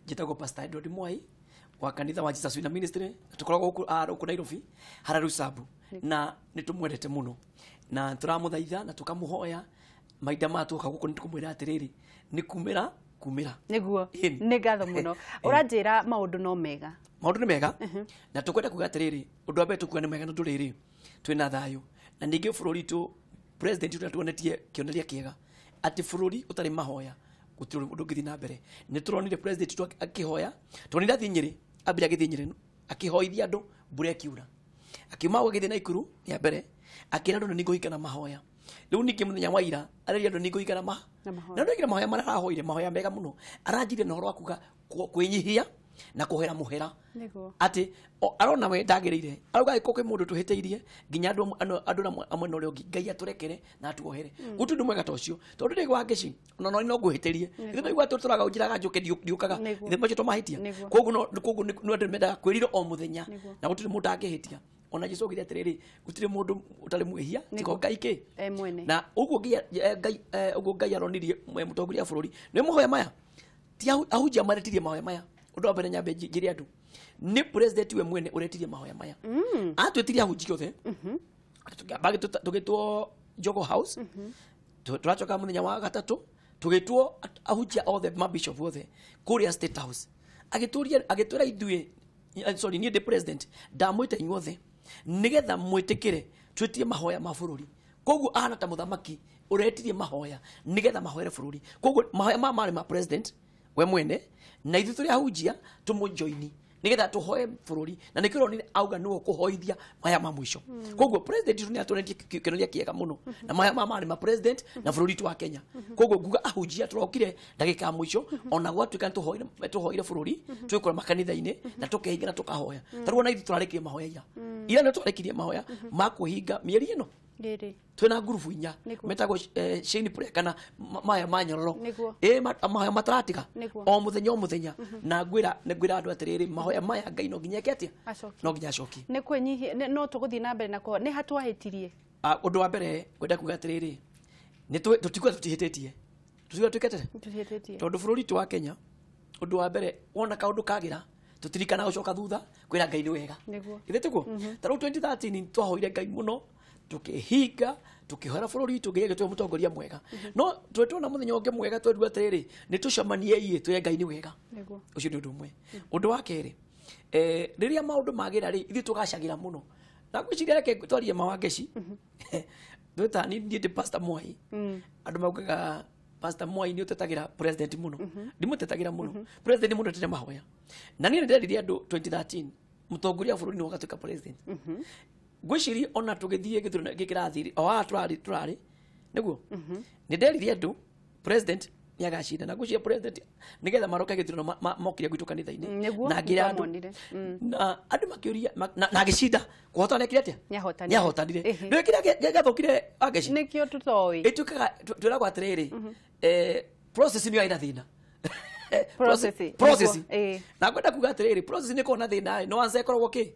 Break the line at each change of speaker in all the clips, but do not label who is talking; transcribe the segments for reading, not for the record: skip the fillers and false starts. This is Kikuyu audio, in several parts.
Njĩtagwo Pastor Edward Mwai wa kanitha wa Jesus Winner Ministry, na tũkoragwo gũkũ Nairobi harĩa Rusabu, na nĩ tũmwendete mũno na tũramũthaitha na tũkamũhoya mahinda maya tuoka gũkũ nĩ tũkũmwĩra atĩrĩrĩ, nĩ kumĩra kumĩra.
Nĩguo.
Ĩni.
Nĩ ngatho mũno. Ũranjĩra maũndũ no mega.
Maũndũ nĩ mega, na tũkwenda kuga atĩrĩrĩ, ũndũ wa mbere tũkuga nĩ mega nĩ ũndũ rĩrĩ, twĩna thayũ, na ningĩ bũrũri witũ president witũ nĩatuonetie kĩonereria kĩega atĩ bũrũri ũtarĩ mahoya gũtirĩ ũndũ ũngĩthiĩ na mbere. Nĩ tũronire president witũ akĩhoya, tuonire athiĩ Nyĩrĩ, ambire agĩthiĩ Nyĩrĩ akĩhoithia andũ, mbura ĩkiura, akiuma hau agĩthiĩ Naikuru ya mbere akĩra andũ nĩ ngũhinga na mahoya. Rĩu ningĩ mũthenya wa ira areria andũ nĩ ngũhinga na
Na mahoya.
Na ndoigire mahoya marĩa arahoire, mahoya mega mũno, aranjirie na ũhoro wa kuga kwĩnyihia na kũhera mũhera.
Nĩguo.
Atĩ arona we ndagĩrĩire, arauga angĩkorwo kwĩ mũndũ tũhĩtĩirie nginya andũ amwe na ũrĩa ũngĩ, Ngai atũrekere na atuohere. Gũtirĩ ũndũ mwega ta ũcio, tondũ ndĩ gwa ngeci ona no ngũhĩtĩrie, ithuĩ no igua tũraga njĩraga njũke ndiũkaga.
Nĩguo.
Ithuĩ macio tũmahĩtia.
Nĩguo.
Koguo no koguo nĩ andũ mendaga kwĩrira o mũthenya.
Nĩguo.
Na gũtirĩ mũndũ angĩhĩtia. Ona Jesũ augire atĩrĩrĩ, gũtirĩ mũndũ ũtarĩ mwĩhia tiga Ngai kĩ
E mwene.
Na ũguo Ngai, ũguo Ngai aronirie mũtongoria wa bũrũri nĩ mahoya maya, ti ahunjia maretirie mahoya maya. Ũndũ wa mbere nyambe njĩre andũ nĩ president we mwene ũretirie mahoya maya. Atwĩtirie ahunjia othe, tũkĩamba tũgĩtwo Jogoo House. Tũracoka mũthenya wa gatatũ tũgĩtwo ahunjia othe, mabishop othe kũrĩa State House. Agĩtũria, agĩtwĩra ithuĩ, sorry, niĩ ndĩ president, ndamwĩta inyuothe nĩgetha mwĩtĩkĩre twĩtie mahoya ma bũrũri. Koguo ahana ta mũthamaki ũretirie mahoya nĩgetha mahoere bũrũri. Koguo mahoya maya marĩ ma president we mwene, na ithuĩ tũrĩ ahunjia tũmũjoini nĩgetha tũhoe bũrũri, na nĩkĩo ũronire auga nĩwe ũkũhoithia maya ma mũico. Koguo president witũ nĩatuonetie kĩonereria kĩega mũno, na maya maya marĩ ma president na bũrũri witũ wa Kenya. Koguo nguga ahunjia tũrokire ndagĩka ya mũico, ona gwatuĩka nĩ tũhoire bũrũri, twĩkora makanitha-inĩ na tũkehinga na tũkahoya. Ta rĩu ona ithuĩ tũrarĩkirie mahoya ira, ira nĩ twarĩkirie mahoya ma kwĩhinga mĩeri ĩno.
Rĩrĩ.
Twĩna ngurubu inya
Nĩguo.
metagwo chain prayer kana maya ma nyororo.
Nĩguo.
Ĩ mahoya mataratiga
Nĩguo.
o mũthenya o mũthenya, na ngwĩra nĩ ngwĩra andũ atĩrĩrĩ, mahoya maya Ngai no nginya eke atĩa?
Acokie.
No nginya acokie.
Nĩ kwĩnyihia no tũgũthiĩ na mbere na kũhoya. Nĩ hatwahĩtirie?
Ũndũ wa mbere ngwenda kuga atĩrĩrĩ, nĩ tũtikuga tũtihĩtĩtie, tũtikuga twĩkĩte
Tũtihĩtĩtie.
Tondũ bũrũri witũ wa Kenya, ũndũ wa mbere wona kaũndũ kagĩra tũtirikana gũcoka thutha kwĩra Ngai nĩ wega.
Nĩguo.
Githĩ tiguo? Ta rĩu 2013 twahoire Ngai mũno, tũkĩhinga, tũkĩhoera bũrũri witũ, Ngai agĩtũhe mũtongoria mwega. No twetwona mũthenya ũngĩ mwega twerirwo atĩrĩrĩ, nĩ tũcemanie iĩ twĩre Ngai nĩ wega.
Nĩguo.
Ũcio nĩ ũndũ ũmwe. Ũndũ wa kerĩ, rĩrĩa maũndũ magĩra rĩ, ithuĩ tũgacagĩra mũno. Na ngwĩciria reke twarie mawangeci. Twĩta niĩ ndĩ Pastor Mwai. Andũ maugaga Pastor Mwai nĩ ũtetagĩra president mũno. Ndimũtetagĩra mũno. President nĩ mũndũ ũtete mahoya. Na niĩ nĩ nderire andũ 2013 mũtongoria wa bũrũri nĩwe ũgatuĩka president. Ngwĩciria ona tũgĩthiĩ gĩthurano gĩkĩ kĩrathiĩ, o haha tũrarĩ, nĩguo? Nĩ nderire andũ president nĩ agacinda, na ngwĩciria president nĩgetha maroke gĩthurano mokire gwitũ kanitha-inĩ.
Nĩguo,
Na ngĩra andũ.
nĩtwamonire.
Na andũ makĩũria, na agĩcinda. Kũhotana ekire atĩa?
Nĩahotanire.
Nĩahotanire.
Ĩhĩ.
Nĩũĩ kĩrĩa gĩathũkire Wangeci?
Nĩkĩo tũtoĩ.
Ĩtuĩkaga twĩragwo atĩrĩrĩ, process nĩyo ĩna thĩna.
Process.
Process.
Nĩguo, ĩĩ.
Na ngwenda kuga atĩrĩrĩ, process nĩ ĩkoragwo na thĩna, no answer ĩkoragwo kĩ?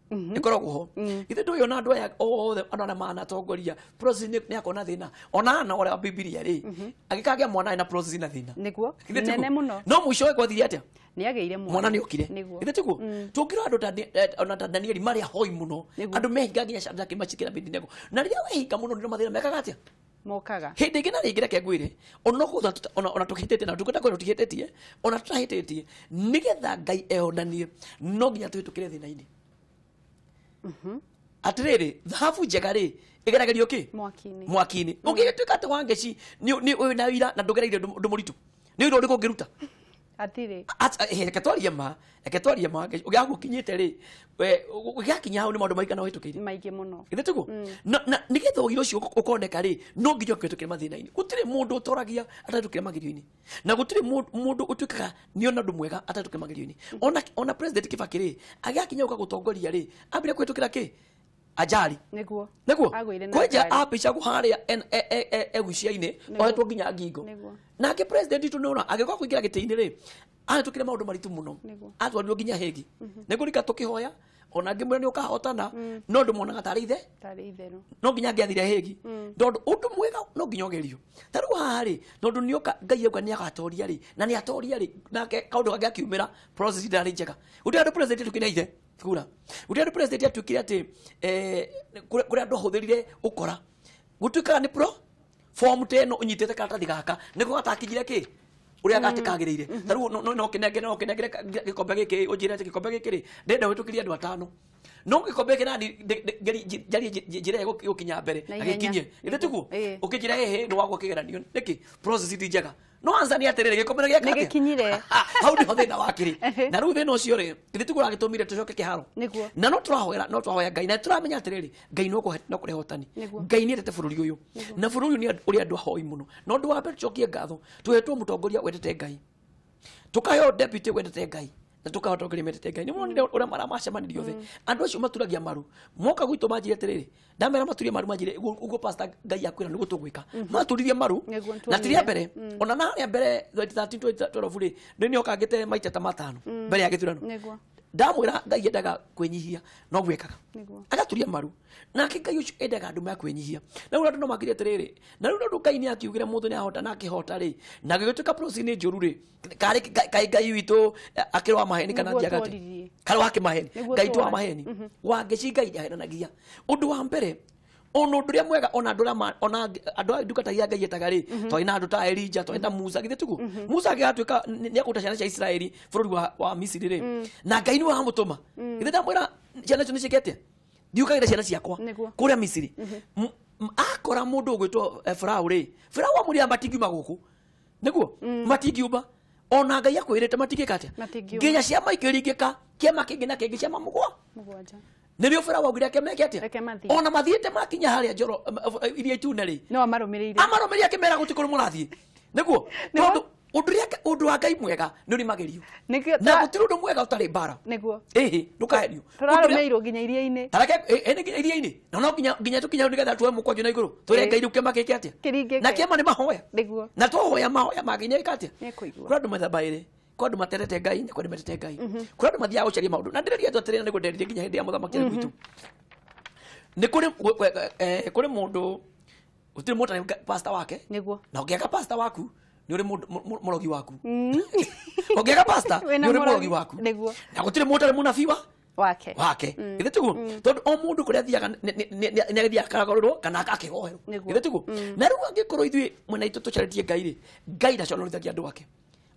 Ĩkoragwo ho. Ithuĩ ndũĩ ona andũ aya othe, andũ arĩa manatongoria, process nĩ yakorwo na thĩna. Ona Hana ũrĩa wa Bibilia rĩ, agĩkagĩa mwana na process na thĩna.
Nĩguo.
Githĩ tiguo?
Nene mũno.
No mũico gwathire atĩa?
Nĩ agĩire mwana.
Mwana nĩ okire.
Nĩguo.
Githĩ tiguo? Tũngĩrora andũ ta ona ta Danieli marĩ ahoi mũno.
Nĩguo.
Andũ mehinga nginya Shadrach, Meshach na Abednego. Na rĩrĩa wehinga mũno nĩ mathĩna mekaga atĩa?
Mokaga.
Hĩndĩ ĩngĩ na rĩngĩ reke ngwĩre, ona okorwo ona tũhĩtĩtie na tũkwenda kwĩra tũtihĩtĩtie, ona tũtahĩtĩtie, nĩgetha Ngai eyonanie no nginya tũhĩtũkĩre thĩna-inĩ. Atĩrĩrĩ, thahabu njega rĩ, ĩgeragĩrio kĩ?
Mwaki-inĩ.
Mwaki-inĩ. Ũngĩgĩtuĩka atĩ Wangeci nĩ wĩna wĩira na ndũgereire ũndũ mũritũ, nĩ wĩra ũrĩkũ ũngĩruta?
Hatirĩ.
Reke twarie ma, reke twarie ma, Wangeci, ũngĩaga gũkinyĩte rĩ, we, ũgĩgakinya hau nĩ maũndũ maigana ũhĩtũkĩire?
Maingĩ mũno.
Githĩ tiguo? Na nĩgetha ũira ũcio ũkoneka rĩ, no nginya ũkĩhĩtũkĩre mathĩna-inĩ. Gũtirĩ mũndũ ũtoragia atahĩtũkĩre magerio-inĩ, na gũtirĩ mũndũ ũtuĩkaga nĩ ona ũndũ mwega atahĩtũkĩre magerio-inĩ. Ona president Kibaki rĩ, agĩakinya gũka gũtongoria rĩ, ambire kũhĩtũkĩra kĩ? ajali
Nĩguo.
Nĩguo
Agũire na
kwenja
ngari.
apicagwo harĩa egucia-inĩ
Nĩguo.
ohetwo nginya ngingo.
Nĩguo.
Nake president witũ nĩona agĩũka kũingĩra gĩtĩ-inĩ rĩ, ahĩtũkire maũndũ maritũ mũno.
Nĩguo.
Atwarirwo nginya Hague nĩguo rika tũkĩhoya ona ngĩmwĩra nĩ ũkahotana, no ndũmonaga tarĩ ithe
Tarĩ itherũ.
No nginya angĩathire Hague, tondũ ũndũ mwega no nginya ũgerio. Ta rĩu haha rĩ, tondũ nĩoka Ngai auga nĩ agatoria rĩ, na nĩ atoria rĩ, nake kaũndũ kangĩ akiumĩra, process ndarĩ njega. Gũtirĩ andũ president atuĩkire ithe kura, gũtirĩ andũ president atuĩkire atĩ kũrĩ andũ ahũthĩrire ũkora gũtuĩkaga nĩ pro form ta ĩno ũnyitĩte karatathi gaka nĩko gatakinyire kĩ ũrĩa gatĩ kagĩrĩire. Ta rĩu no kĩnengere, no kĩnengere gĩkombe gĩkĩ, ũnjĩre atĩ gĩkombe gĩkĩ rĩ, ndĩrenda ũhĩtũkĩrie andũ atano, no gĩkombe gĩkĩ nani njarie njĩra ĩgũkinya mbere
Na
na
ihenya.
gĩkinye githĩ tiguo?
Ĩĩ.
Ũkĩnjĩra ĩhĩ nĩ wagwa kĩgeranio nĩkĩ process ti njega, no answer nĩ atĩrĩrĩ, gĩkombe nĩ gĩaka
Nĩ
atĩa?
gĩkinyire.
Hau nĩho thĩna wakĩrĩ, na rĩu thĩna ũcio rĩ, githĩ tiguo ũragĩtũmire tũcoke kĩharo?
Nĩguo.
Na no tũrahoera, no tũrahoya Ngai, na tũramenya atĩrĩrĩ, Ngai no no kũrehe hotani.
Nĩguo.
Ngai nĩ endete bũrũri ũyũ, na bũrũri ũyũ nĩ ũrĩ andũ ahoi mũno. Na ũndũ wa mbere tũcokie ngatho, tũhetwo mũtongoria wendete Ngai, tukaheo deputy wendete Ngai, na tukaheo atongoria mendete Ngai. Nĩ monire ũrĩa maramacemanirie othe andũ acio maturagia maru moka gwitũ manjire atĩrĩrĩ, ndamera maturie maru, manjire ũguo pastor Ngai akwĩra nĩguo tũgwĩka. Maturirie maru.
Nĩguo
Na ti rĩa
tuonire.
mbere, ona na harĩa mbere 2013, 2012 rĩ, nĩ nĩokangĩte maita ta matano mbere ya gĩthurano.
Nĩguo.
Ndamwĩra Ngai endaga kwĩnyihia no gwĩkaga.
Nĩguo.
Agaturia maru, nake Ngai ũcio endaga andũ ma kwĩnyihia. Na rĩu andũ no makire atĩrĩrĩ, na rĩu tondũ Ngai nĩ akiugire mũndũ nĩ ahota na akĩhota rĩ, na gĩgĩtuĩka process nĩ njũru rĩ, karĩ kaĩ Ngai witũ akĩrĩ wa maheni kana
Nĩguo
ndiaga atĩ
tuoririe.
karĩ wa kĩmaheni?
Nĩguo
Ngai tu wa
tuora.
maheni wangeci, Ngai ndahenanagia. Ũndũ wa mbere, ona ũndũ ũrĩa mwega, ona andũ arĩa ona andũ a ndungata iria Ngai etaga rĩ, twarĩ na andũ ta Elija, twarĩ na Musa. Githĩ tiguo Musa agĩgatuĩka nĩ ekũruta ciana cia Isiraeli bũrũri wa Misiri rĩ, na Ngai nĩwe wamũtũma. Githĩ ndamwĩra ciana icio nĩ ciĩke atĩa, ndiũkagĩra ciana ciakwa
Nĩguo.
kũrĩa Misiri. Akora mũndũ ũgwĩtwo Farao rĩ, Farao amwĩrire matingiuma gũkũ, nĩguo matingiuma, ona Ngai akwĩrĩte matingĩka atĩa?
Matingiuma.
Nginya ciama ikĩringĩka, kĩama kĩngĩ na kĩngĩ, ciama mũgwa
7.
Nĩrĩo Farao augire ake meke atĩa?
Reke mathiĩ.
Ona mathiĩte makinya harĩa njoro iria itune rĩ,
No amarũmĩrĩire.
amarũmĩrĩire akĩmera gũtirĩ kũrĩ mũrathiĩ. Nĩguo.
Nĩguo.
Tondũ ũndũ ũrĩa ũndũ wa Ngai mwega nĩ ũrĩ magerio.
Nĩkĩo
Na gũtirĩ ũndũ mwega ũtarĩ mbara.
Nĩguo.
Ĩhĩ, ndũkaherio.
Tũrarũmĩrĩirwo nginya iria-inĩ.
Tareke ĩ nginya iria-inĩ, na no nginya tũkinya hau nĩgetha tuoe mũkwanjũ na igũrũ twĩre
Ĩĩ.
Ngai rĩu kĩama gĩkĩ atĩa?
Kĩringĩke.
Na kĩama nĩ mahoya.
Nĩguo.
Na twahoya mahoya mangĩ nĩeka atĩa?
Nĩekũigua.
Kũrĩ andũ mĩthemba ĩrĩ, kũrĩ andũ matendete Ngai na kũrĩ andũ mendete Ngai. Kũrĩ andũ mathiaga gũcaria maũndũ, na ndĩreria andũ atĩrĩrĩ, na nĩguo nderire nginya hĩndĩ ya mũthamaki arĩ gwitũ, nĩ kũrĩ kũrĩ mũndũ gũtirĩ mũndũ ũtarĩ pastor wake.
Nĩguo.
Na ũngĩaga pastor waku nĩ ũrĩ mũndũ mũrogi waku. Ũngĩaga pastor
Wĩna
nĩ ũrĩ
mũrogi.
mũrogi waku.
Nĩguo.
Na gũtirĩ mũndũ ũtarĩ mũnabii wa
Wake.
wake. Githĩ tiguo? Tondũ o mũndũ kũrĩa athiaga nĩ agĩthiaga akaragũrĩrwo kana akĩhoerwo.
Nĩguo.
Githĩ tiguo? Na rĩu angĩkorwo ithuĩ mwena itũ tũcarĩtie Ngai rĩ, Ngai ndaconorithagia andũ ake.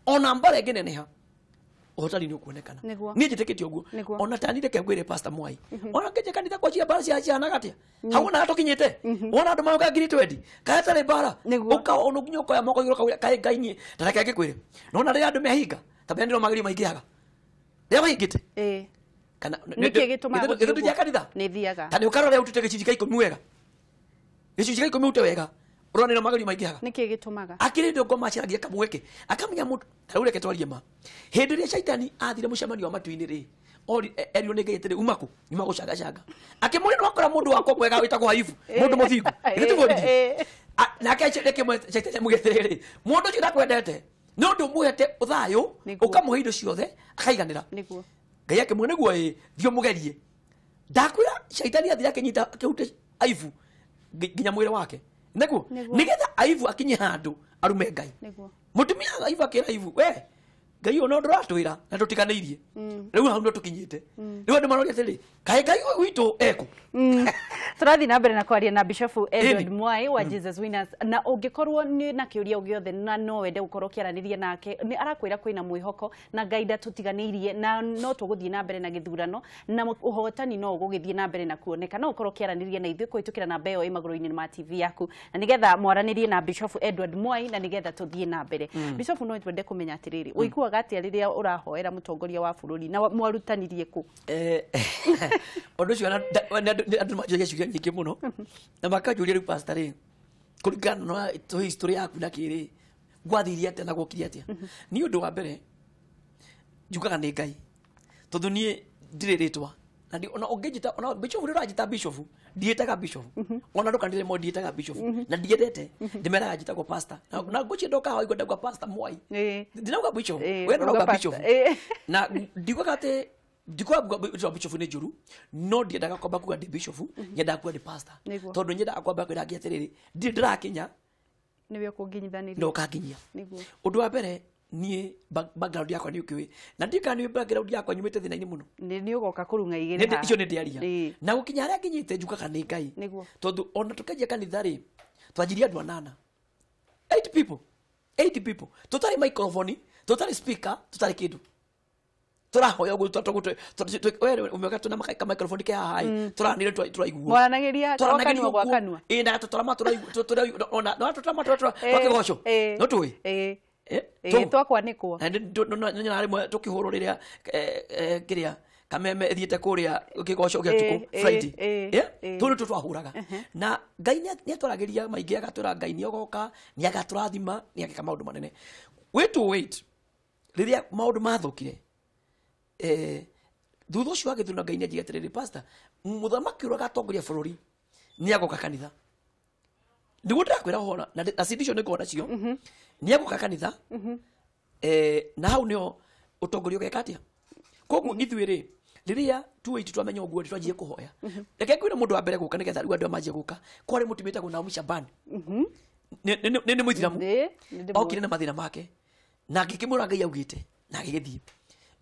Ona mbara ĩngĩneneha, ũhotani nĩ ũkuonekana.
Nĩguo.
Niĩ njĩtĩkĩtie ũguo.
Nĩguo.
Ona tani reke ngwĩre Pastor Mwai, ona ngĩnje kanitha kwa mbara cia cihanaga atĩa hau, onaga tũkinyĩte wona andũ maroka 20,000 kaĩ hatarĩ mbara.
Nĩguo.
Ũka ona nginya ũkoya moko igũrũ ũkauga kaĩ Ngai niĩ ta reke ngĩkwĩre, nona rĩrĩa andũ mehinga ta mea nĩro magerio maingĩhaga rĩrĩa mahingĩte
Ĩĩ.
kana
Nĩkĩ gĩtũmaga gũthiĩ
gĩthĩ
ũguo?
tũthiaga kanitha?
Nĩ thiaga.
Ta nĩ ũkarora ũtute gĩcunjĩ kĩa 10 wega, gĩcunjĩ kĩa 10 ũrute wega, ũrona nĩro magerio maingĩhaga.
Nĩkĩ gĩtũmaga?
Akĩrĩ ndå ngoma acaragia kamweke akamenya mũndũ. Ta rĩu reke twarie ma, hĩndĩ ĩrĩa caitani athire mũcemanio wa matu-inĩ rĩ, erirwo nĩ Ngai atĩrĩ, uma kũ nyuma gũcangacanga, akĩmũria nĩ wakora mũndũ wakwa mwega wĩtagwo Ayubu, mũndũ mũthingu. Githĩ tiguo oririe? Nake caitani amwĩra atĩrĩrĩ, mũndũ ũcio ndakwendete nĩ ũndũ ũmũhete ũthayũ,
Nĩguo.
ũkamũhe indo ciothe akaiganĩra.
Nĩguo.
Ngai akĩmwĩra nĩguo ĩ thiĩ ũmũgerie. Ndakwĩra caitani athire akĩnyita akĩhutia Ayubu nginya mwĩrĩ wake nĩguo
Nĩguo.
nĩgetha Ayubu akinye handũ arume Ngai.
Nĩguo.
Mũtumia Ayubu akĩra Ayubu, we Ngai ũyũ no ndũratwĩra na tũtiganĩirie, rĩu hau no tũkinyĩte, rĩu andũ maroria atĩrĩ, kaĩ Ngai ũyũ witũ ekũ?
Tũrathiĩ na mbere na kwaria na Bishop Edward
Ĩni.
Mwai wa Jesus Winners, na ũngĩkorwo nĩ na kĩũria o gĩothe na no wende gũkorwo ũkĩaranĩria nake, nĩ arakwĩra kwĩna mwĩhoko na Ngai ndatũtiganĩirie, na no tũgũthiĩ na mbere na gĩthurano na ũhotani no ũgũgĩthiĩ na mbere na kuoneka. No ũkorwo ũkĩaranĩria na ithuĩ kũhĩtũkĩra namba ĩyo ĩ magũrũ-inĩ ma TV yaku, na nĩgetha mwaranĩrie na Bishop Edward Mwai na nĩgetha tũthiĩ na mbere. Bishop, no twende kũmenya atĩrĩrĩ, ũiguaga atĩa rĩrĩa ũrahoera mũtongoria wa bũrũri, na mwarutanirie kũ?
Ũndũ ũcio andũ manjũragia ciũria nyingĩ mũno na makanjũria, rĩu pastor rĩ, kũringana na history yaku na kĩrĩ gwathirie atĩa na gwokire atĩa? Niĩ ũndũ wa mbere njugaga nĩ Ngai, tondũ niĩ ndirĩ rĩtwa Na ndi ona ũngĩnjĩta ona bishop rĩrĩa ũranjĩta bishop, ndiĩtaga bishop. Ona ndũkanire mo ndiĩtaga bishop. Na ndiendete, ndĩmeraga njĩtagwo pastor. Na ngũciĩ ndoka haha waigua ndauga pastor Mwai. Ndinauga bishop. We ndũrauga bishop. Na ndiugaga atĩ ndikuga bishop nĩ njũru, no ndiendaga kwamba kuga ndĩ bishop, nyendaga kuga ndĩ pastor. Tondũ nyendaga kwamba kwĩra angĩ atĩrĩrĩ, ndirĩ ndĩrakinya
nĩwe ũkũnginyithanĩria.
No ũkanginyia. Ũndũ wa mbere niĩ background yakwa nĩ ũkĩũĩ. Na ndiũĩ kana nĩ background yakwa nyumĩte thĩna-inĩ mũno.
Nĩ ũgoka kũrung'a igĩrĩ haha.
Icio nĩ ndĩaria. Na gũkinya harĩa nginyĩte njugaga nĩ Ngai. Tondũ ona tũkĩanjia kanitha rĩ, twanjirie andũ anana. 8 people. 8 people. Tũtarĩ microphone, tũtarĩ speaker, tũtarĩ kĩndũ. Tũrahoya ũguo we umeuga tũna ka microphone ke haha ĩ, tũranĩria tũraiguo.
Mwaranagĩria o kanua gwa kanua.
Ĩ, na tũtarama tũraigua ona no tũtarama tũra twakĩgoco. No tũĩ.
Twakwanĩkwo.
Na nĩ rĩmwe tũkĩhũrwo rĩrĩa kĩrĩa kameme ĩthiĩte kũrĩa kĩgoco gĩa tukũ Friday. Tũu nĩtuo twahũraga. Na Ngai nĩ atwaragĩria maingĩ agatwĩra Ngai nĩ agoka, nĩ agatũrathima, nĩ ageka maũndũ manene. Wait to wait. Rĩrĩa maũndũ mathũkire, thutha ũcio wa gĩthurano Ngai nĩ anjĩrire atĩrĩrĩ, pastor, mũthamaki ũrĩa ũgatongoria bũrũri nĩ agoka kanitha. Nĩguo ndĩrakwĩra ũhoro na CD icio nĩ ngoragwo nacio. Nĩ agoka kanitha. Na hau nĩho ũtongoria ũgeka atĩa. Koguo ithuĩ rĩ, rĩrĩa 28 twamenya ũguo rĩ, twanjie kũhoya. Reke ngwĩre mũndũ wa mbere gũka nĩgetha rĩu andũ manjie gũka. Kwarĩ mũtumia wĩtagwo Naomi Shaban. Nĩ Mũithĩramu. Okire na mathĩna make. Na ngĩkĩmwĩra Ngai augĩte na agĩgĩthiĩ.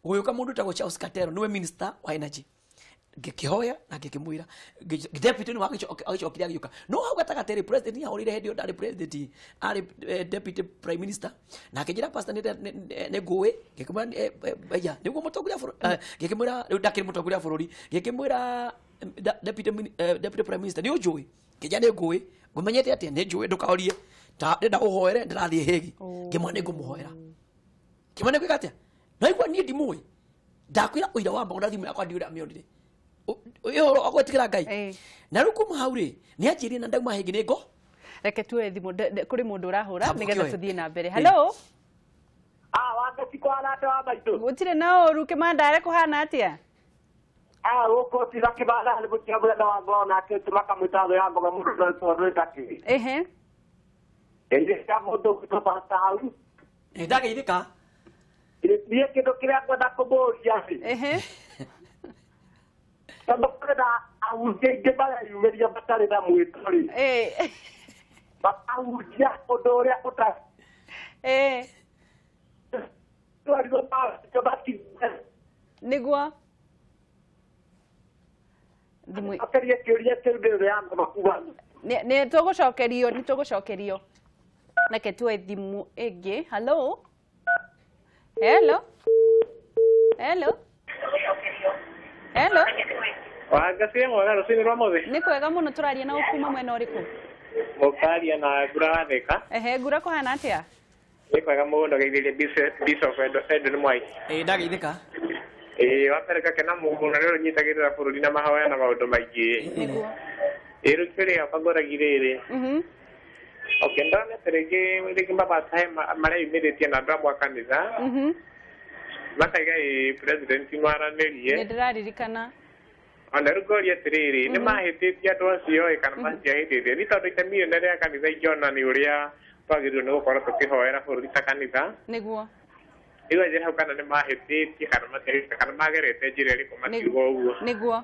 Gũgĩũka mũndũ wĩtagwo Charles Katero, nĩwe minister wa energy. Ngĩkĩhoya na ngĩkĩmwĩra. Deputy nĩwe agĩcokire agĩũka. No hau gatagatĩ rĩ, president nĩ ahũrĩire hĩndĩ ĩyo ndarĩ president, arĩ deputy prime minister. Na akĩnjĩra pastor nĩ ngũĩ. Ngĩkĩmwĩra aya, nĩguo mũtongoria bũrũri. Ngĩkĩmwĩra rĩu ndakĩrĩ mũtongoria bũrũri. Ngĩkĩmwĩra deputy prime minister nĩ ũnjũĩ. Ngĩnjĩra nĩ ngũĩ. Ngũmenyete atĩa? Nĩ njũĩ ndũkaũrie. Ta ndĩrenda ũhoere ndĩrathiĩ Hague. Ngĩmwĩra nĩ ngũmũhoera. Ngĩmwĩra nĩ ngwĩka atĩa? Na igua niĩ ndimũĩ. Ndakwĩra ũira wa mbago na thimũ yakwa ndiũĩ ndamĩonire. Ũhoro wa gwĩtigĩra Ngai. Na rĩu kuma hau rĩ, nĩ anjĩrire na ndauma Hague nĩ ngo.
Reke tuoe thimũ kũrĩ mũndũ ũrahũra nĩgetha tũthiĩ na mbere. Hello.
Wangeci kwa arata wa maitũ.
Gũtirĩ na ũru Kĩmandare kũhana atĩa?
Gũkũ tiga Kĩmandare gũtirĩ mũthenya wa ngoro nake makamwĩta thũ ya ngoga mũndũ tondũ ĩtakĩ.
Ehe.
Ĩrĩa mũndũ gwitũ pastor hau.
Ndageithĩka.
Niĩ kĩndũ kĩrĩa ngwenda kũmũũria rĩ.
Ehe.
Tondũ kũrĩ na ahunjia aingĩ mareyumĩria matarĩ na mwĩto rĩ. Makahunjia ũndũ ũrĩa ũtarĩ.
Nĩguo.
Acokerie kĩũria kĩu nĩ ya ngoma kuma.
Nĩ tũgũcokerio, nĩ tũgũcokerio. Reke tuoe thimũ ĩngĩ. Hello. Hello. Hello. Hello.
Wangeci mwega rũcinĩ rwa mũthĩ.
Nĩ kwega mũno tũraria na ũkuma mwena ũrĩkũ?
Mũkaria na Ngura wa Thĩka.
Ehe, Ngura kũhana atĩa?
Nĩ kwega mũno geithĩrie Bishop Edwin Mwai.
Ndageithĩka.
Wa mbere gakena mũno nĩ ũnyitagĩrĩra bũrũri na mahoya na maũndũ maingĩ.
Nĩguo.
Rĩu kĩrĩa bangoragi rĩrĩ. Okay, ndona ta rĩngĩ mabata mareyumĩrĩtie na andũ amwe a kanitha. Makaiga ĩ president maranĩrie.
Nĩ ndĩraririkana.
Ona rĩu ngoria atĩrĩrĩ, nĩ mahĩtĩtie andũ acio ĩ kana matiahĩtĩtie? Nĩ tondũ itemi inene rĩa kanitha ingĩona nĩ ũrĩa twagĩrĩirwo nĩ gũkorwo tũkĩhoera bũrũri ta kanitha.
Nĩguo.
Rĩu anjĩre hau kana nĩ mahĩtĩtie kana matiahĩtĩtie kana magerete njĩra ĩrĩkũ makiuga ũguo.
Nĩguo.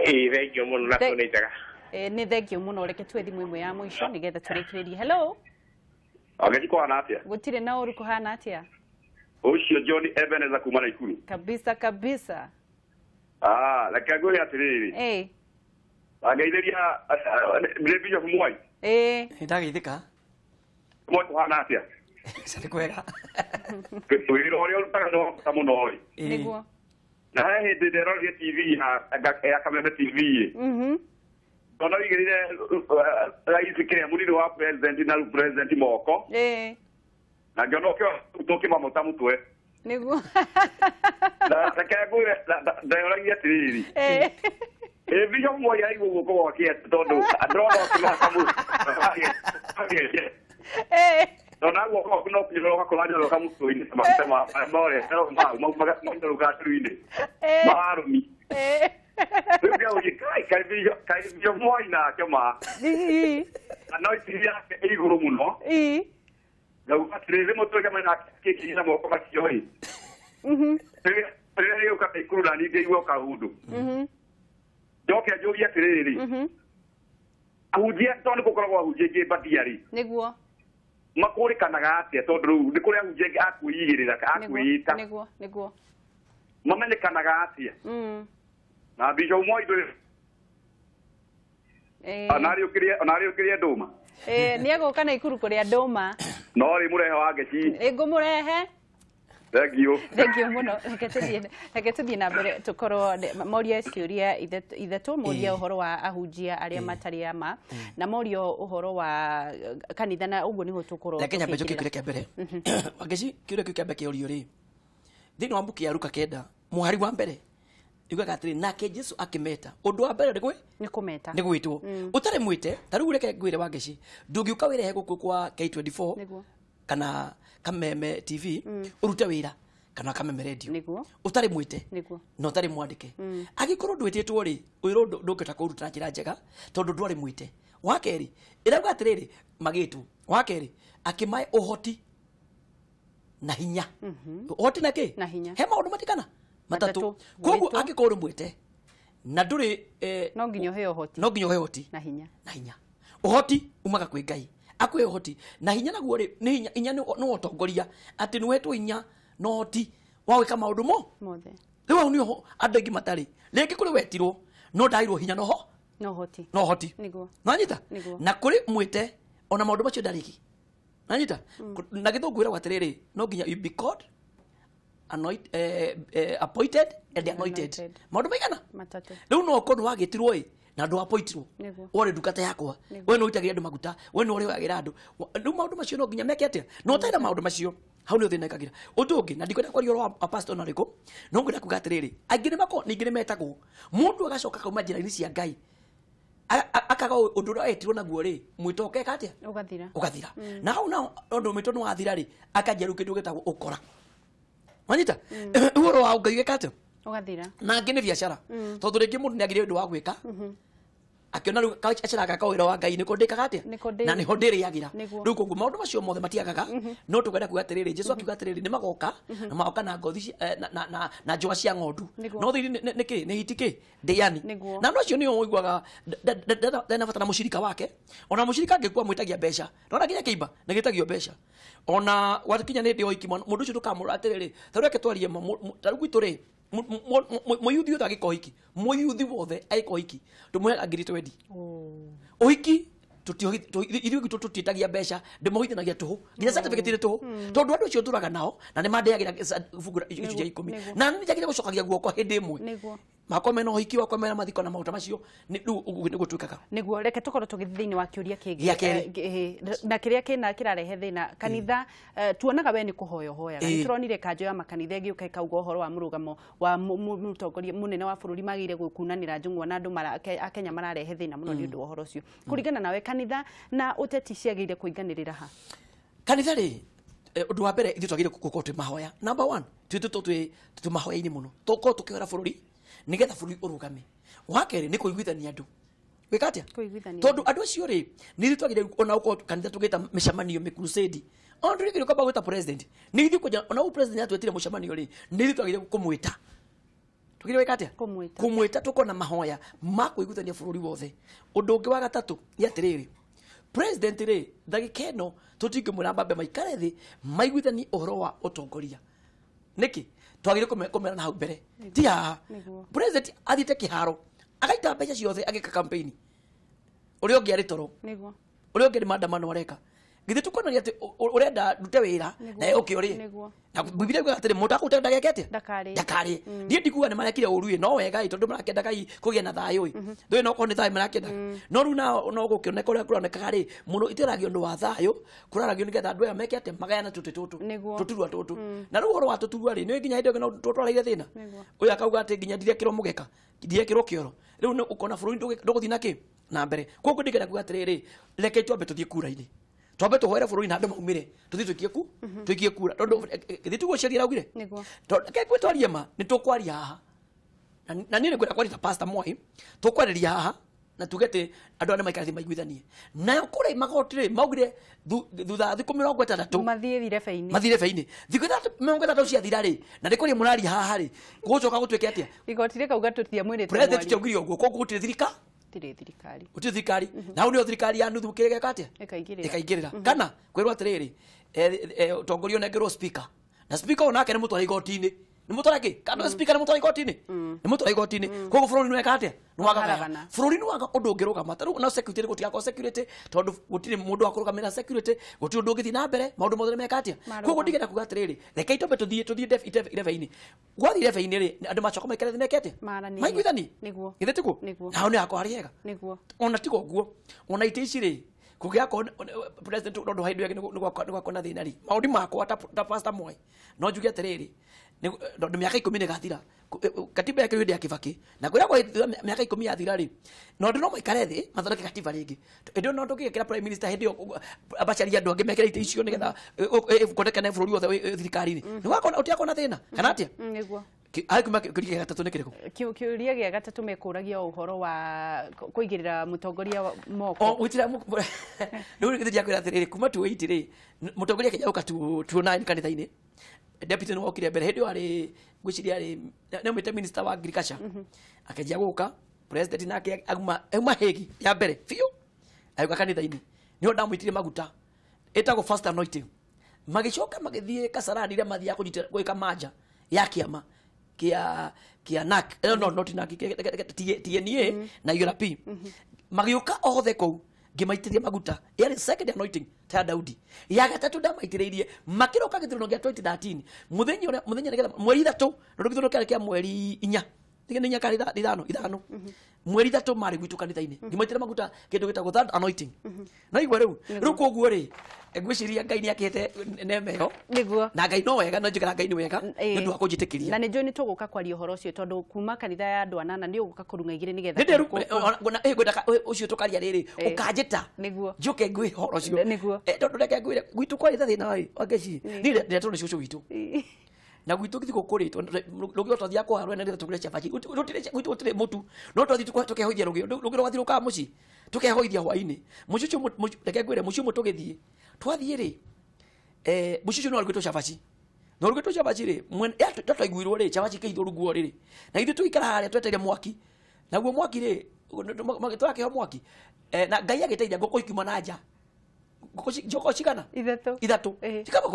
Thengiũ mũno na nĩ njega.
Nĩ thengiũ mũno. Reke tuoe thimũ ĩmwe ya mũico nĩgetha tũrĩkĩrĩrie. Hello.
Wangeci kũhana atĩa?
Gũtirĩ na ũru kũhana atĩa?
Ũcio John Ebenezer kuma Naikuru.
Kabisa kabisa.
Reke ngwĩre atĩrĩrĩ. Wangeithĩria nĩ Bishop Mwai.
Ndageithĩka.
Mwai kũhana atĩa?
Nĩ kwega.
Wĩra ũrĩa ũrutaga nĩ wa bata mũno ĩ.
Nĩguo.
Na he hĩndĩ ndĩrorire TV ya Kameme TV ĩ. Ndona wĩigĩrĩire rais kĩrĩa mũnini wa president na president moko. Na ngĩona ũkĩmamũta mũtwe.
Nĩguo.
Na reke ngwĩre ndeyoragia atĩrĩrĩ. Bishop Mwai araigua guoko gwake tondũ ndĩrona ũkĩmaka mũtwe. Ndona guoko gwaku no kũnyoroka kũranyoroka mũtwe-inĩ maguta ma more maumaga manyoroka ndũrũ-inĩ. Marũmi. Rĩu ngauria kai kaĩ Moi nake ma. Anointing yake ĩ igũrũ mũno. Ngauga atĩrĩrĩ rĩmwe tũgĩcemania nake akĩnginyĩra moko macio ĩ. Rĩrĩa rĩũka ikuru na niĩ ngĩigua kaũndũ. Njoke njũrie atĩrĩrĩ. Ahunjia tondũ nĩ gũkoragwo ahunjia aingĩ mbatia rĩ.
Nĩguo.
Makũrĩkanaga atĩa tondũ rĩu nĩ kũrĩ ahunjia aingĩ a kwĩigĩrĩra a kwĩĩta.
Nĩguo, nĩguo.
Mamenyekanaga atĩa? Na Bishop Moi ndũrĩ. Onarĩ ũkĩrĩe ndũma.
Nĩ egũka na ikuru kũrĩa ndũma.
No rĩ mũrehe wa ngeci.
Ngũmũrehe.
Thank you.
Thank you mũno. Reke tũthiĩ na mbere tũkorwo moria ciũria ithatũ, moria ũhoro wa ahunjia arĩa matarĩ ama na moria ũhoro wa kanitha na ũguo nĩguo tũkorwo.
Reke nyambe njoke kĩũria kĩa mbere. Wangeci kĩũria kĩu kĩa mbere kĩũrio rĩ. Thĩinĩ wa mbuku ya Luka 9 mũhari wa mbere yugaga atĩrĩ nake Jesu akĩmeta. Ũndũ wa mbere nĩ
kũmeta.
Nĩ gwĩtwo. Ũtarĩ mwĩte ta rĩu reke ngwĩre Wangeci ndũngĩũka wĩrehe gũkũ kwa K24 kana Kameme TV urute wira kana Kameme Radio utari mwite na utari mwandike agikorwo ndwititwo ri wira ndungihota kuruta na njira njega tondu ndwari mwite. Wa keri irauga atiriri magitwo wa keri akimae uhoti na hinya. Uhoti na ki
na hinya
he maundu matikana matatu. Koguo angikorwo uri mwite na nduri
no nginya uhe uhoti,
no nginya uhe uhoti
na hinya,
na hinya. Uhoti umaga kwi Ngai akwe uhoti na hinya naguo ri ni hinya, hinya no utongoria ati ni wetwo hinya no uhoti wa gwika maundu mo
mothe.
Riu hau niho andu aingi matari ringi kuri wetirwo no ndairwo hinya noho
no uhoti,
no uhoti
niguo
nanyita na kuri mwite ona maundu macio ndariki nanyita na githungu wiragwo atiriri no nginya you be called anoint, appointed and anointed. Maundu maigana
matatu.
Riu no ukorwo wagitirwo i na ndu appointirwo wore ndungata yakwa we no itagira andu maguta we no uri andu riu maundu macio no nginya meke atia no taira maundu macio hau ni thina ikagira undu ungi na ndikwenda kwaria ũhoro wa pastor na riku no ngwenda kuga atiriri aingi ni mako ningi ni metagwo mundu agacoka kauma njira-ini cia Ngai akaga undu uria etirwo naguo ri mwito ukeka atia
ugathira
ugathira na hau na undu mwito ni wathira ri akanjia riu kindu gitagwo ukora wanyita uhoro wa Ngai geka atia
ugathira
na angi ni biacara tondu ringi mundu ni agire undu wa gwika akiona riu acaraga ka wira wa Ngai niko ndikaga atia na niho ndiriagira riu koguo maundu macio mothe matiagaga no tukwenda kuga atiriri Jesu akiuga atiriri ni magoka na magoka na ngothi na na njũa cia ng'ondu no thiri niki ni hiti ki ndiani na no acio nio uiguaga ndena bata na mucirika wake ona mucirika angĩkua mwĩtagia mbeca nona nginya kĩimba nĩ gĩtagio mbeca ona gwakinya nĩ ndĩ oiki mũndũ ũcio ndũkamũrora atiriri ta rĩu reke twarie ta rĩu gwitũ rĩ muyuthi wothe agĩka ũhiki muyuthi wothe agĩka ũhiki ndũmũheaga ngiri 20 ũhiki ithuĩ gwitũ tũtiĩtagia mbeca ndĩmohithanagia tũhũ nginya certificate nĩ tũhũ tondũ andũ acio tũraga nao na nĩ mandeagĩra bungu gĩcunjĩ gĩa 10 na nĩ njagĩrĩire gũcokagia guoko hĩndĩ ĩmwe makwa mena ũhiki wakwa mena mathiko na maũndũ macio rĩu ũguo nĩguo twĩkaga.
Nĩguo reke tũkorwo tũgĩthiĩ thĩinĩ wa kĩũria kĩngĩ na kĩrĩa kĩna kĩrarehe thĩna kanitha tuonaga we nĩ kũhoya ũhoyaga nĩ tũronire kanjũ ya makanitha ĩgĩũka ĩkauga ũhoro wa mũrũgamo wa mũtongoria mũnene wa bũrũri magĩrĩire gũkunanĩra njũng'wa na andũ a Kenya mararehe thĩna mũno nĩ ũndũ wa ũhoro ũcio. Kũringana nawe kanitha na ũteti ciagĩrĩire kũinganĩrĩra ha?
Kanitha rĩ ũndũ wa mbere ithuĩ twagĩrĩire gũkorwo twĩ mahoya number 1 twĩ twĩ mahoya-inĩ mũno tũkorwo tũkĩhoera bũrũri nigetha bũrũri ũrũgame. Wa kerĩ nĩ kũiguithania andũ gwĩka atĩa tondũ andũ acio rĩ nĩ ithuĩ twagĩrĩire ona gũkorwo kanitha tũgĩta mĩcemanio mĩkrusade ona tũrĩkĩrĩire kwamba gwĩta president nĩ ithuĩ kũnja ona ũguo president atwĩtire mũcemanio rĩ nĩ ithuĩ twagĩrĩire kũmwĩta twagĩrĩire gwĩka atĩa kũmwĩta tũkorwo na mahoya ma kũiguithania bũrũri wothe. Ũndũ ũngĩ wa gatatũ nĩ atĩrĩrĩ president rĩ ndagĩka ĩno tũtingĩmwĩra mbambe maikare thĩ maiguithanie ũhoro wa ũtongoria nĩkĩ twagĩrĩire kũmera na hau mbere ti haha president athiĩte kĩharo agaita mbeca ciothe agĩka campaign ũrĩa ũngĩ arĩ toro ũrĩa ũngĩ nĩ maandamano areka githĩ tũkuonania atĩ ũrenda ndute wĩra naye ũke ũrĩe na Bibilia ĩugaga atĩrĩ mũndũ akũruta ndageke atĩa ndakarĩe niĩ ndikuga nĩ marekire ũru ĩ no wega ĩ tondũ marakĩendaga kũgĩa na thayũ ĩ ndũĩ no okorwo nĩ thayũ marakĩendaga no rĩu nao no gũkĩoneka ũrĩa kũronekaga rĩ mũno itiaragio ũndũ wa thayũ kũraragio nĩgetha andũ aya meke atĩa magayane tũtĩ tũtũ tũturwa tũtũ na rĩu ũhoro wa tũturwa rĩ nĩ nginya hĩndĩ ĩyo no tũtwarĩire thĩna ũyũ akauga atĩ nginya ndirekĩrwo mũgeka ndirekĩrwo kĩoro rĩu nĩ ũkona bũrũri ndũgũthiĩ na kĩ na mbere koguo ndingĩenda kuga atĩrĩrĩ reke twambe tũthiĩ kura-inĩ twambe tũhoere bũrũri na andũ maumĩre tũthiĩ tũikie ku tũikie kura tondũ githĩ tiguo sheria iraugire ke twarie ma nĩ tũkwaria haha Na niĩ nĩngwenda kwaria ta Pastor Mwai, tũkwarĩria haha na tuge atĩ andũ arĩa maikara thĩ maiguithanie. Nayo kũrĩa magoti rĩ maugire thutha wa thikũ 60
mathiĩ irebe-inĩ.
Mathiĩ irebe-inĩ. Thikũ 60 ciathira rĩ, na nĩ kũrĩa mũraria haha rĩ, gũgũcoka gũtuĩke atĩa?
Igoti rĩkauga tũtiamwĩrĩte.
President tiaugire ũguo, koguo gũtirĩ thirikari.
Gũtirĩ thirikari.
Gũtirĩ thirikari. Na hau nĩho thirikari ya nuthu kĩrĩa atĩa?
Ĩkaingĩrĩra.
Ĩkaingĩrĩra. Kana kwĩrwo atĩrĩrĩ, ũtongoria ũnengerwo speaker. Na speaker onake nĩ mũtware igoti-inĩ. Nĩ mũtware kĩ? Kana speaker nĩ mũtware igoti-inĩ? Nĩ mũtware igoti-inĩ. Koguo bũrũri nĩ weka atĩa? Nĩ wagagaya. Bũrũri nĩ waga ũndũ ũngĩrũgama. Ta rĩu na security gũtigakorwo security tondũ gũtirĩ mũndũ wa kũrũgamĩrĩra security, gũtirĩ ũndũ ũngĩthiĩ na mbere, maũndũ mothe nĩ meka atĩa? Koguo ndingĩenda kuga atĩrĩrĩ, rekei twambe tũthiĩ irebe-inĩ. Gwathiĩ irebe-inĩ rĩ, andũ macoka maikare thĩ meke atĩa? Maiguithanie.
Nĩguo.
Githĩ tiguo? Na hau nĩ hakorwo harĩ hega.
Nĩguo.
Ona tiga ũguo, ona itĩ ici rĩ, kũngĩgakorwo president ũndũ hĩndĩ ĩyo nĩ gwakorwo na thĩna rĩ, maũndũ makwa ta Pastor Mwai no njuge atĩrĩrĩ, tondũ mĩaka 10 nĩ ĩgathira, katiba yake hĩndĩ ya Kibaki, na kũrĩa kwa mĩaka 10 yathira rĩ, no andũ no maikare thĩ mathondeke katiba rĩngĩ. Hĩndĩ ĩyo no tũngĩgekĩra prime minister hĩndĩ ĩyo abacarie andũ angĩ mekĩre itĩ icio nĩgetha kuonekane bũrũri wothe thirikari-inĩ. Nĩ gwakorwo ũtigakorwo na thĩna kana atĩa?
Nĩguo.
Kĩũria gĩa gatatũ nĩ kĩrĩkũ?
Kĩũria gĩa gatatũ mekũragia ũhoro wa kũigĩrĩra mũtongoria moko.
Rĩu gĩthĩ ndiakwĩra atĩrĩrĩ, kuma 2008 rĩ, mũtongoria akĩnja gũka 2009 kanitha-inĩ. Deputy nĩ wokire mbere hĩndĩ ĩyo arĩ ngwĩciria arĩ nĩaumĩte minister wa agriculture. Akĩanjia gũka president nake auma Hague ya mbere biũ agĩũka kanitha-inĩ. Nĩho ndamwĩtire maguta ĩtagwo first anointing. Magĩcoka magĩthiĩ Kasarani rĩrĩa mathiaga kũnyita gwĩka manja ya kĩama kia NAC, no not NAC, TNA na URP. Magĩũka othe kũu ngĩmaitĩrĩria maguta. Yarĩ second anointing ta Daudi. Ya gatatũ ndamaitĩrĩirie makĩroka gĩthurano gĩa 2013. Mũthenya ũrĩa mũthenya nĩgetha mweri 3, no gĩthurano kĩarĩ kĩa mweri 4. Nĩ 4 kana 5. Mweri 3 marĩ gwitũ kanitha-inĩ. Ngĩmaitĩrĩria maguta kĩndũ gĩtagwo third anointing. Na igua rĩu, rĩu koguo rĩ, ngwĩciria Ngai nĩ akĩte nema ĩyo.
Nĩguo.
Na Ngai no wega, no njĩkĩra Ngai nĩ wega nĩ ũndũ wa kũnjĩtĩkĩria.
Na nĩ njũĩ nĩ tũgũka kwaria ũhoro ũcio tondũ kuma kanitha ya andũ anana nĩ ũgũka kũrung'a igĩrĩ nĩgetha
ngwenda ũcio tũkaria rĩrĩ, ũkanjĩta.
Nĩguo.
Njũke ngwĩhe ũhoro ũcio.
Nĩguo.
Tondũ reke ngwĩre gwitũ kwarĩ na thĩna rĩ, Wangeci, niĩ ndĩretwo nĩ cũcũ witũ. Na gwitũ gĩthiko kũrĩ rũgĩo twathiaga kũharwo na nĩgetha tũgũre cabaci. Gwitũ gũtirĩ mũtu, no twathiĩ tũkehoithia rũgĩo, rũgĩo rwathiũrũrũkaga mũciĩ, tũkehoithia hwaĩ-inĩ. Mũciĩ ũcio, reke ngwĩre, mũciĩ ũmwe tũgĩthiĩ, twathiĩ rĩ, mũciĩ ũcio no warugĩtwo cabaci. Na warugĩtwo cabaci rĩ, twaiguirwo rĩ, cabaci ikĩhithwo rungu rwa ũrĩrĩ. Na ithuĩ tũgĩikara harĩa twetereire mwaki. Naguo mwaki rĩ, tũrakĩheo mwaki. Na Ngai agĩteithia ngũkũ ikiuma na nja. Njogoo cigana?
Ithatũ.
Cikaba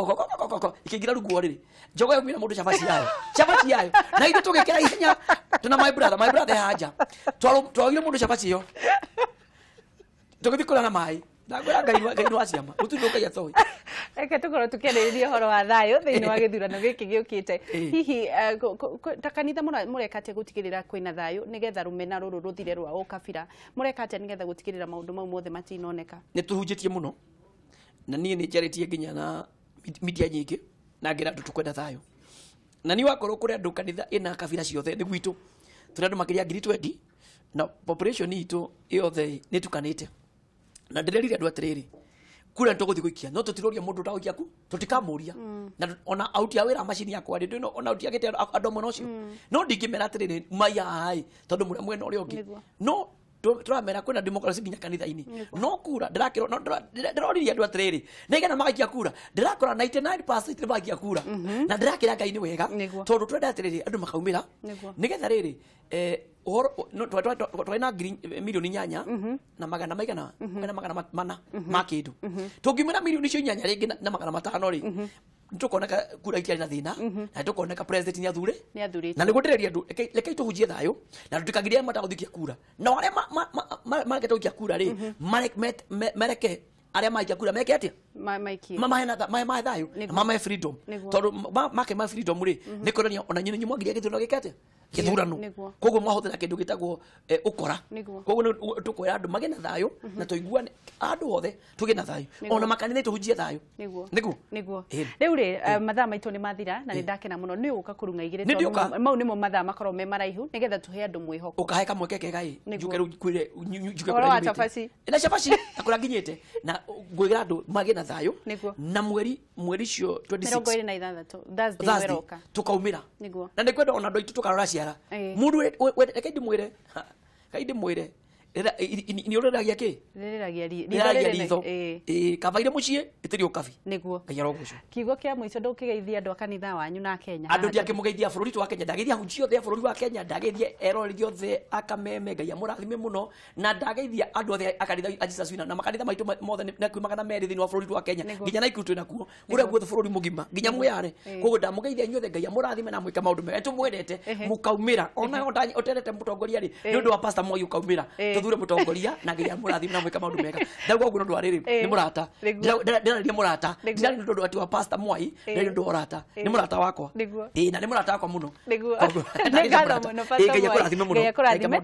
ikĩingĩra rungu rwa ũrĩrĩ. Njogoo yaumĩra mũndũ cabaci yayo. Cabaci yayo. Na ithuĩ tũgĩkĩra ihenya tũna my brother haja. Twaugire mũndũ cabaci ĩyo. Tũgĩthiĩ kũrĩa na maĩ. Ndagwĩra Ngai nĩ wa ciama. Gũtirĩ ũndũ Ngai atoĩ.
Reke tũkorwo tũkĩarĩrĩria ũhoro wa thayũ thĩinĩ wa gĩthurano gĩkĩ gĩũkĩte. Hihi ta kanitha mũreka atĩa gũtigĩrĩra kwĩna thayũ nĩgetha rũmena rũrũ rũthire rwa ũkabira? Mũreka atĩa nĩgetha gũtigĩrĩra maũndũ mau mothe matinoneka?
Nĩ tũhunjĩtie mũno. Na niĩ nĩ njarĩtie nginya na media nyingĩ na ngĩra andũ tũkwenda thayũ. Na niĩ wakorwo kũrĩ andũ kanitha ĩna kabira ciothe nĩ gwitũ. Tũrĩ andũ makĩria 20,000 na population itũ yothe nĩ tukanĩte. Na ndĩrerire andũ atĩrĩrĩ, kura nĩtũgũthiĩ gũikia, no tũtiroria mũndũ ũtagũikia ku, tũtikamũria. Na ona auti a wĩra macini yakwa rĩ, ndĩno ona auti agĩte andũ mwena ũcio. No ndingĩmera atĩrĩrĩ, maiya haha ĩ, tondũ mũrĩa mwena ũrĩa ũngĩ. No tũramera kwĩna democracy nginya kanitha-inĩ. No kura ndĩrakĩrwo, no ndĩroririe andũ atĩrĩrĩ, nĩgetha magaikia kura, ndĩrakora 99% nĩ magaikia kura. Na ndĩrakĩra Ngai nĩ wega, tondũ twenda atĩrĩrĩ andũ makaumĩra, nĩgetha rĩrĩ, ũhoro twarĩ na milioni 8 na magana maigana, na magana 4 ma kĩndũ. Tũngiumĩra milioni icio 8 rĩngĩ na magana 5 rĩ, nĩtũkoneka kura itiarĩ na thĩna, na nĩtũkoneka president nĩ athure. Na nĩguo ndĩreria andũ, rekei tũhunjie thayũ, na tũtikagirie arĩa matagũthikia kura. Na arĩa maregete gũikia kura rĩ, mareke arĩa maikia kura meke atĩa? Mamahe thayũ, na mamahe freedom. Tondũ make ma freedom rĩ, nĩ kuonania ona nyinyi mwagiria gĩthurano gĩke atĩa? Gĩthurano. Koguo mwahũthĩra kĩndũ gĩtagwo ũkora. Koguo tũkwĩra andũ magĩe na thayũ na tũiguane andũ othe tũgĩe na thayũ. Ona makanitha tũhunjie thayũ.
Nĩguo. Nĩguo. Rĩu rĩ, mathaa maitũ nĩ mathira na nĩ ndakena mũno nĩ ũgũka kũrung'a igĩrĩ tondũ mau nĩmo mathaa makorwo me maraihu nĩgetha tũhe andũ mwĩhoko.
Ũkahe kamweke kega ĩ, njuke rĩu njuke
kũrĩa wa cabaci.
Na cabaci na kũrĩa nginyĩte na Ngwĩra andũ magĩe na thayũ.
Nĩguo.
Na mweri cio 26
26 Thursday
Thursday
weroka.
Tukaumĩra.
Nĩguo.
Na nĩ kwenda ona andũ aitũ tũkarora ciara. Mũndũ reke ndĩmwĩre, kai ndĩmwĩre nĩ ũreragia kĩ?
Rĩrĩragia
Rĩragia ritho. Ĩĩ, kabaire mũciĩ ĩtĩrĩ ũkabi.
Nĩguo.
Ngai arogocwo.
Kiugo kĩa mũico ndũkĩgeithia andũ a kanitha wanyu na Kenya.
Andũ ndiakĩmũgeithia bũrũri wa Kenya, ndageithia hunjia othe a bũrũri wa Kenya, ndageithia eroreri othe akameme, Ngai amũrathime mũno, na ndageithia andũ othe a kanitha a Jesus Winner, na makanitha maitũ mothe nĩ kwĩ 200 thĩinĩ wa bũrũri wa Kenya, nginya Naikuru twĩ nakuo, kũrĩa guothe bũrũri mũgima, nginya Mwĩyare. Koguo ndamũgeithia inyuothe, Ngai amũrathime na mwĩke maũndũ mega. Tũmwendete, mũkaumĩra ona ũterete mũtongoria rĩ, nĩ ũndũ wa Pastor Moi ũkaumĩra, tũthure mũtongoria na Ngai amũrathime na mwĩke maũndũ mega. Ndauga ũguo nĩ ũndũ wa rĩrĩ, nĩ mũrata. Ndĩrarĩria mũrata, ndĩrarĩria nĩ ũndũ atĩ wa Pastor Moi, ndĩrarĩria nĩ ũndũ wa ũrata, nĩ mũrata wakwa.
Nĩguo.
Ĩĩ, na nĩ mũrata wakwa mũno.
Nĩguo.
Koguo,
Nĩ ngatho mũno, Pastor
Ngai
Moi.
akũrathime mũno.
Ngai akũrathime.